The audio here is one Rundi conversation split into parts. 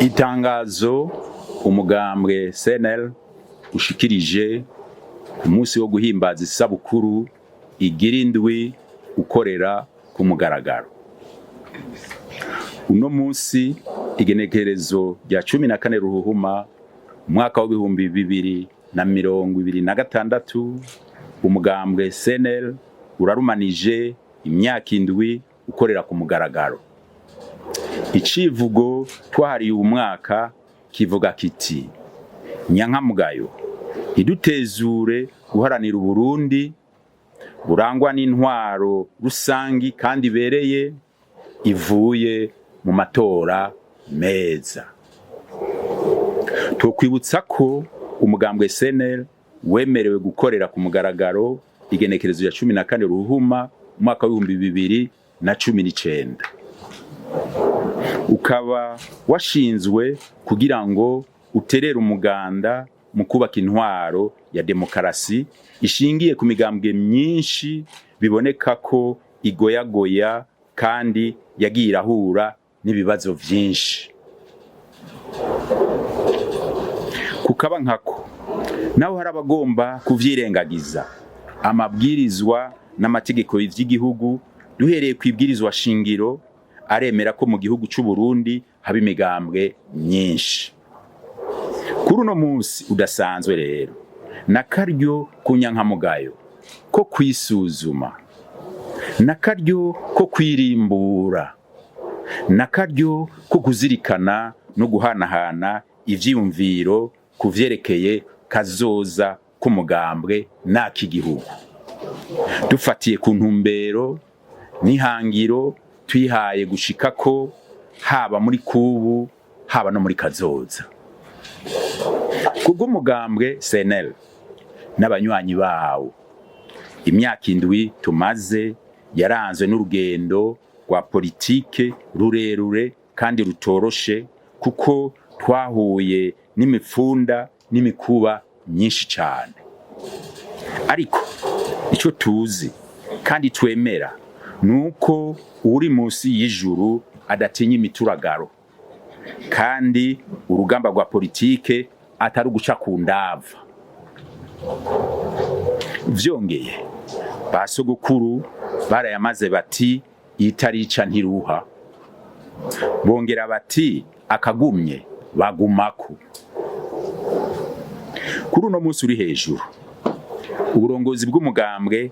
Itangazo umugambwe CNL ushikirije ku munsi wo guhimbaza isabukuru igira indwi ukorera ku mugaragaro. Uno munsi, igenekerezo rya 14 Ruhuhuma umwaka w'2026, umugambwe CNL urarumanije imyaka 7 ukorera ku mugaragaro. Icivugo twahariye uwu mwaka kivuga kiti: "Nyankamugayo ntidutezure guharanira Uburundi burangwa n'intwaro rusangi kandi ibereye ivuye mu matora meza." Twokwibutsa ko umugambwe CNL wemerewe gukorera ku mugaragaro igenekerezo ya 14 Ruhuma umwaka w'2019, ukaba washinzwe kugira ngo uterere umuganda mu kubaka intwaro ya demokarasi ishingiye ku migambwe myinshi biboneka ko igoyagoya kandi yagiye irahura n'ibibazo vyinshi. Kukaba nkako, naho hari abagomba kuvyirengagiza, amabwirizwa n'amategeko vy'igihugu, duhereye ku ibwirizwa shingiro, aremera ko mu gihugu c'u Burundi haba imigambwe myinshi. Kuri uno munsi udasanzwe rero, nakaryo kunyankamugayo ko kwisuzuma, nakaryo ko kwirimbura, nakaryo ko kuzirikana no guhanahana ivyiyumviro ku vyerekeye kazoza k'umugambwe n'ak'igihugu, dufatiye ku ntumbero n'ihangiro twihaye gushika ko haba muri kubu, haba no muri kazoza. Kubw'umugambwe CNL n'abanywanyi bawo, imyaka 7 tumaze yaranzwe n'urugendo rwa politike rurerure kandi rutoroshe, kuko twahuye n'imipfunda n'imikuba myinshi cyane. Ariko icyo tuzi kandi twemera ni uko uri munsi y'ijuru adatinya imituragaro, kandi urugamba rwa politike atari uguca ku ndava. Vyongeye, ba sogokuru barayamaze bati: "Itarica ntiruha." Bongera bati: "Akagumye bagumako." Kuri uno munsi uri hejuru, uburongozi bw'umugambwe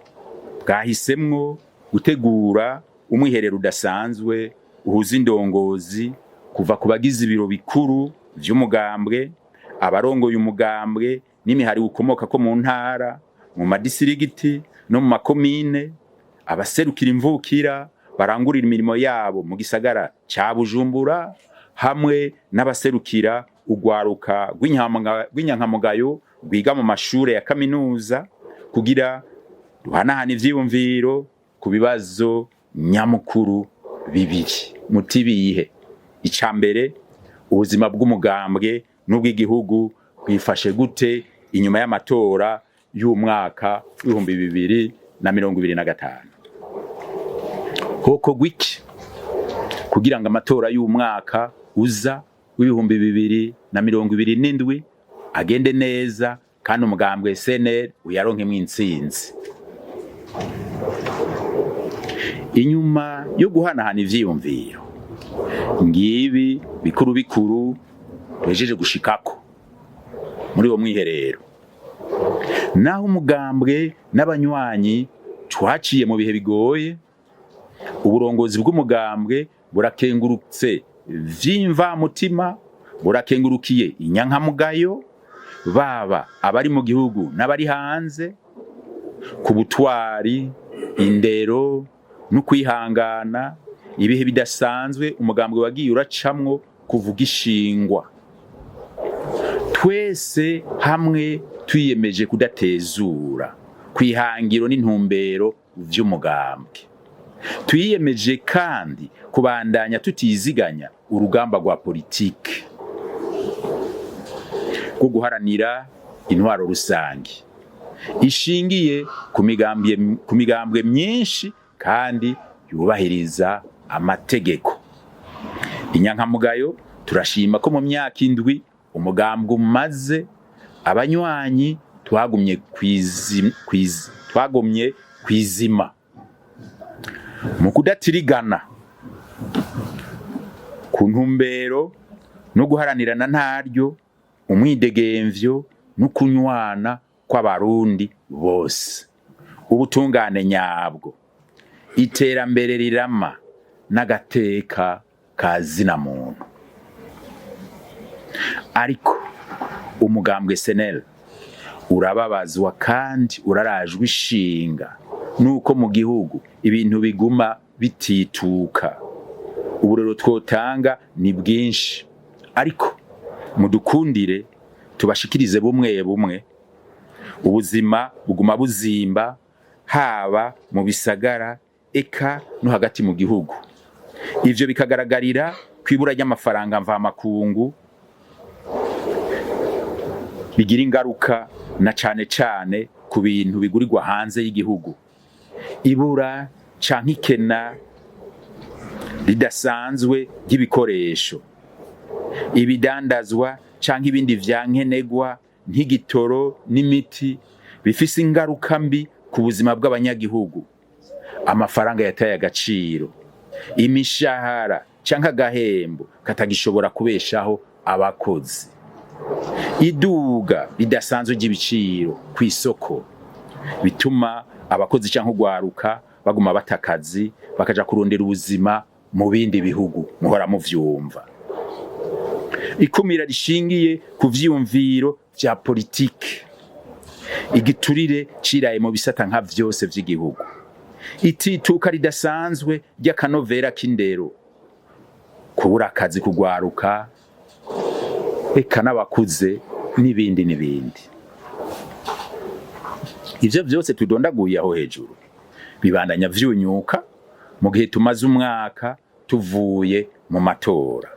bwahisemwo gutegura umwiherero udasanzwe uhuza indongozi kuva ku bagize ibiro bikuru vy'umugambwe, abarongoye umugambwe n'imihari ukomoka ko mu ntara, mu madisirigiti no mu makomine, abaserukira imvukira barangurira imirimo yabo mu gisagara ca Bujumbura, hamwe n'abaserukira urwaruka rw'inyankamugayo rwiga mu mashure ya kaminuza, kugira duhanahana ivyiyumviro ku bibazo nyamukuru bibiri. Muti bihe? Ica mbere, ubuzima bw'umugambwe n'ubw'igihugu bwifashe gute inyuma y'amatora y'umwaka w'2025? Hokorwa iki kugira ngo amatora y'umwaka uza w'2027 agende neza kandi umugambwe CNL uyaronkemwo intsinzi? Inyuma yo guhanahana ivyiyumviro, ngibi bikuru bikuru duhejeje gushikako muri uwo mwiherero. Naho umugambwe n'abanywanyi twaciye mu bihe bigoye, uburongozi bw'umugambwe burakengurutse vy'imvamutima, burakengurukiye inyankamugayo, baba abari mu gihugu n'abari hanze, ku butwari, indero no kwihangana ibihe bidasanzwe umugambwe wagiye uracamwo kuvuga ishingwa. Twese hamwe twiyemeje kudatezura kwihangiro n'intumbero vy'umugambwe. Twiyemeje kandi kubandanya tutiziganya urugamba rwa politike rwo guharanira intwaro rusange ishingiye ku migambwe myinshi kandi yubahiriza amategeko. Inyankamugayo turashima ko mu myaka 7 umugambwe umaze, abanywanyi twagumye kwizima mu kudatirigana ku ntumbero no guharanirana ntaryo umwidegemvyo no kunywana kw'Abarundi bose, ubutungane nyabwo, iterambere rirama n'agateka ka zina muntu. Ariko umugambwe SNL urababazwa kandi urarajwe ishinga nuko mu gihugu ibintu biguma bitituka. Uburero twotanga ni bwinshi, ariko mudukundire tubashikirize bumwe bumwe. Ubuzima buguma buzimba, haba mu bisagara eka no hagati mu gihugu. Ivyo bikagaragarira kw'ibura ry'amafaranga mvamakungu, bigira ingaruka na cane cane ku bintu bigurirwa hanze y'igihugu, ibura canke ikena ridasanzwe ry'ibikoresho, ibidandazwa canke ibindi vyankenegwa nk'igitoro n'imiti, bifise ingaruka mbi ku buzima bw'abanyagihugu, amafaranga yataye agaciro, imishahara canke agahembo katagishobora kubeshaho abakozi, iduga ridasanzwe ry'ibiciro kw'isoko, bituma abakozi canke urwaruka baguma bata akazi bakaja kurondera ubuzima mu bindi bihugu, muhora muvyumva, ikumira rishingiye ku vyiyumviro vya politike, igiturire ciraye mu bisata nka vyose vy'igihugu, itituka ridasanzwe ry'akanovera k'indero, kubura akazi kugwaruka eka n'abakuze, n'ibindi n'ibindi. Ivyo vyose tudondaguye aho hejuru bibandanya vyunyuka mu gihe tumaze umwaka tuvuye mu matora.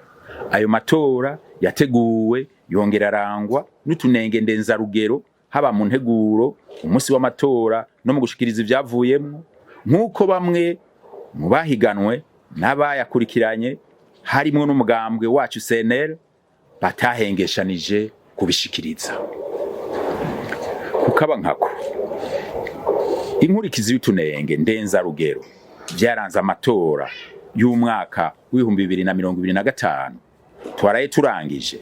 Ayo matora yateguwe yongera arangwa n'utunenge ndenzarugero, haba mu nteguro, umunsi w'amatora no mu gushikiriza ivyavuyemwo, nk'uko bamwe mu bahiganwe n'abayakurikiranye, harimwo n'umugambwe wacu CNL, batahengeshanije kubishikiriza. Kukaba nkako, inkurikizi y'utunenge ndenzarugero vyaranze amatora y'umwaka w'2025 twaraye turangije,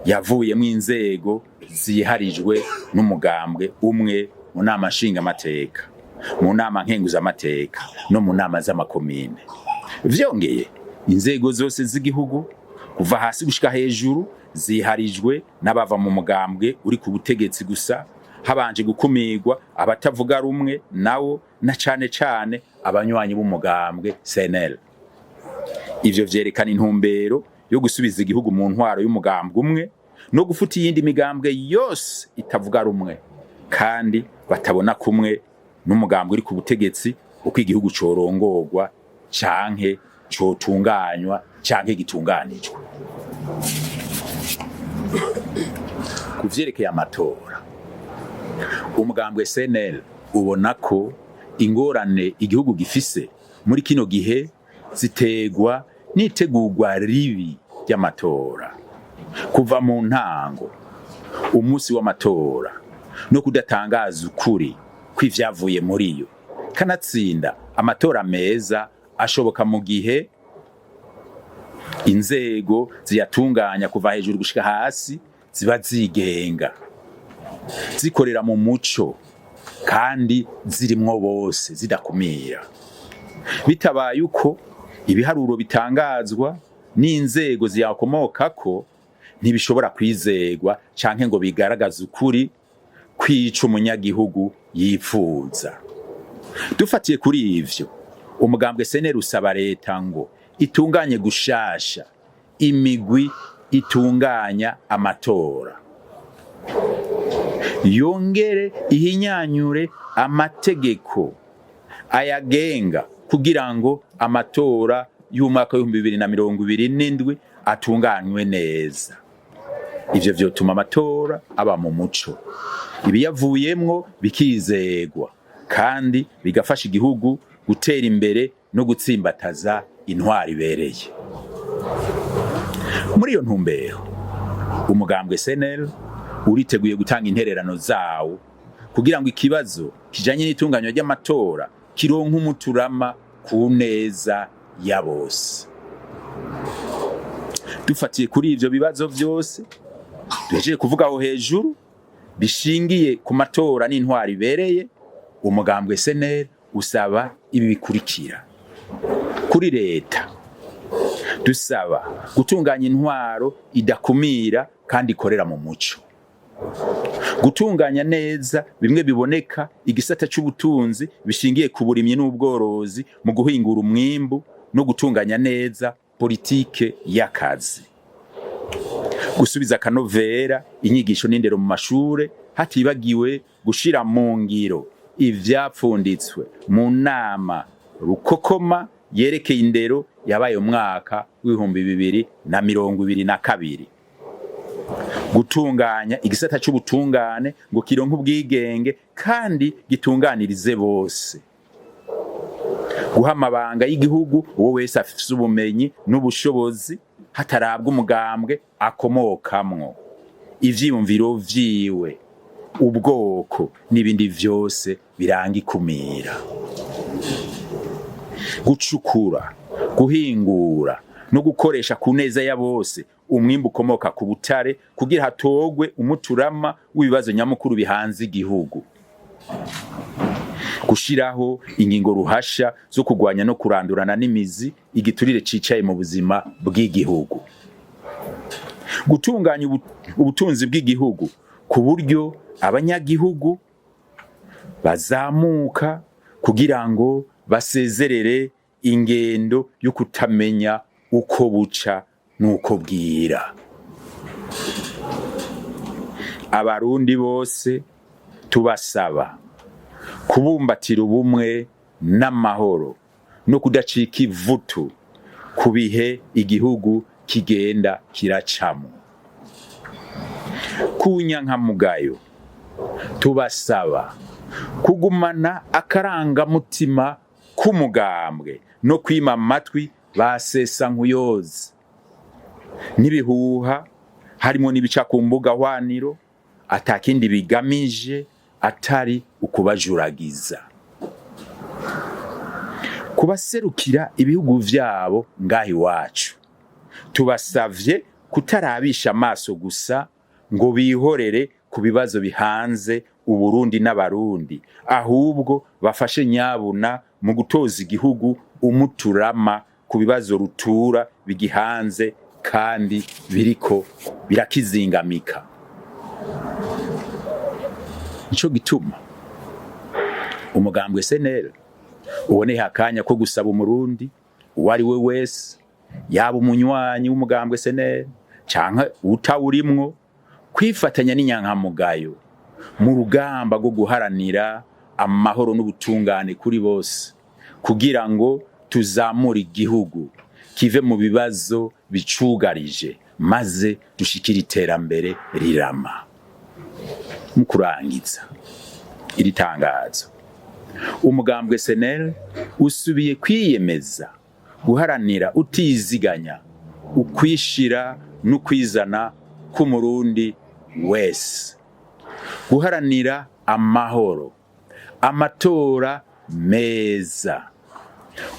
yavuyemwo inzego ziharijwe n'umugambwe umwe mu nama nshingamateka, mu nama nkenguzamateka no mu nama z'amakomine. Vyongeye, inzego zose z'igihugu kuva hasi gushika hejuru ziharijwe n'abava mu mugambwe uri ku butegetsi gusa, habanje gukumirwa abatavuga rumwe nawo, na cane cane abanywanyi b'umugambwe CNL. Ivyo vyerekana intumbero yo gusubiza igihugu mu ntwaro y'umugambwe umwe no gufuta iyindi migambwe yose itavuga rumwe kandi batabona kumwe n'umugambwe uri ku butegetsi uko igihugu corongorwa canke cotunganywa canke gitunganijwe. Ku vyerekeye amatora, umugambwe CNL ubona ko ingorane igihugu gifise muri kino gihe ziterwa n'itegurwa ribi ry'amatora kuva mu ntango, umunsi w'amatora, no kudatangaza ukuri kw'ivyavuye muri yo. Kanatsinda, amatora meza ashoboka mu gihe inzego ziyatunganya kuva hejuru gushika hasi ziba zigenga, zikorera mu muco kandi zirimwo bose, zidakumira. Bitabaye uko, ibiharuro bitangazwa n'inzego ziyakomokako ntibishobora kwizegwa canke ngo bigaragaze ukuri kwica umunyagihugu yipfuza. Dufatiye kuri ivyo, umugambwe CNL usaba leta ngo itunganye gushasha imigwi itunganya amatora, yongere ihinyanyure amategeko ayagenga kugira ngo amatora y'umwaka w'2027 atunganywe neza. Ivyo vyotuma amatora aba mu muco, ibiyavuyemwo bikizegwa, kandi bigafasha igihugu gutera imbere no gutsimbataza intwari ibereye. Muri iyo ntumbero, umugambwe CNL uriteguye gutanga intererano zawo kugira ngo ikibazo kijanye n'itunganywa ry'amatora kironke umuturama ku neza ya bose. Dufatiye kuri ivyo bibazo vyose duhejeje kuvuga aho hejuru bishingiye ku matora n'intwaro ibereye, umugambwe CNL usaba ibi bikurikira: kuri leta, dusaba gutunganya intwaro idakumira kandi ikorera mu muco, gutunganya neza bimwe biboneka igisata c'ubutunzi bishingiye ku burimyi n'ubworozi mu guhingura umwimbu no gutunganya neza politike y'akazi, gusubiza akanovera inyigisho n'indero mu mashure, hatibagiwe gushira mu ngiro ivyapfunditswe mu nama rukokoma yerekeye indero yabaye umwaka w'2022, gutunganya igisata c'ubutungane ngo kironke ubwigenge kandi gitunganirize bose, guha amabanga y'igihugu uwo wese afise ubumenyi n'ubushobozi hatarabwa umugambwe akomokamwo, ivyiyumviro vyiwe, ubwoko n'ibindi vyose biranga ikumira, gucukura, guhingura no gukoresha ku neza ya bose umwimbu ukomoka ku butare kugira hatogwe umuturama w'ibibazo nyamukuru bihanze igihugu, gushiraho ingingo ruhasha zo kurwanya no kurandurana n'imizi igiturire cicaye mu buzima bw'igihugu, gutunganya ubutunzi bw'igihugu ku buryo abanyagihugu bazamuka kugira ngo basezerere ingendo yo kutamenya uko buca n'uko bwira. Abarundi bose tubasaba kubumbatira ubumwe n'amahoro no kudacika ivutu ku bihe igihugu kigenda kiracamo. Ku nyankamugayo, tubasaba kugumana akarangamutima k'umugambwe no kwima amatwi ba sesankuyozi n'ibihuha, harimo n'ibica ku mbuga hwaniro atakindi bigamije atari ukubajuragiza. Kubaserukira ibihugu vyabo ngaha iwacu, tubasavye kutarabisha amaso gusa ngo bihorere ku bibazo bihanze Uburundi n'Abarundi, ahubwo bafashe nyabuna mu gutoza igihugu umuturama ku bibazo rutura bigihanze kandi biriko birakizingamika. Nico gituma umugambwe CNL uboneye akanya ko gusaba Umurundi uwo ari we wese, yaba umunywanyi w'umugambwe CNL canke utawurimwo, kwifatanya n'inyankamugayo mu rugamba rwo guharanira amahoro n'ubutungane kuri bose, kugira ngo tuzamure igihugu kive mu bibazo bicugarije maze dushikire iterambere rirama. Mu kurangiza iri tangazo, umugambwe CNL usubiye kwiyemeza guharanira utiziganya ukwishira n'ukwizana k'Umurundi wese, guharanira amahoro, amatora meza,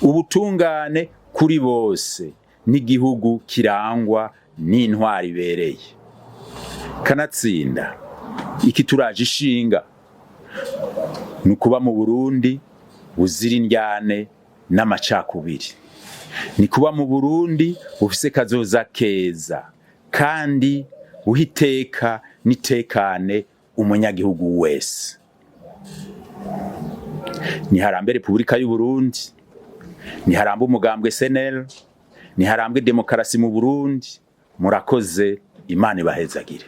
ubutungane kuri bose n'igihugu kirangwa n'intwari ibereye. Kanatsinda, iki turaje ishinga ni ukuba mu Burundi buzira indyane n'amacakubiri, ni kuba mu Burundi bufise kazoza keza kandi buha iteka n'itekane umunyagihugu wese. Niharambe Repubulika y'u Burundi, niharambe umugambwe CNL, niharambe demokarasi mu Burundi. Murakoze, Imana ibahezagire.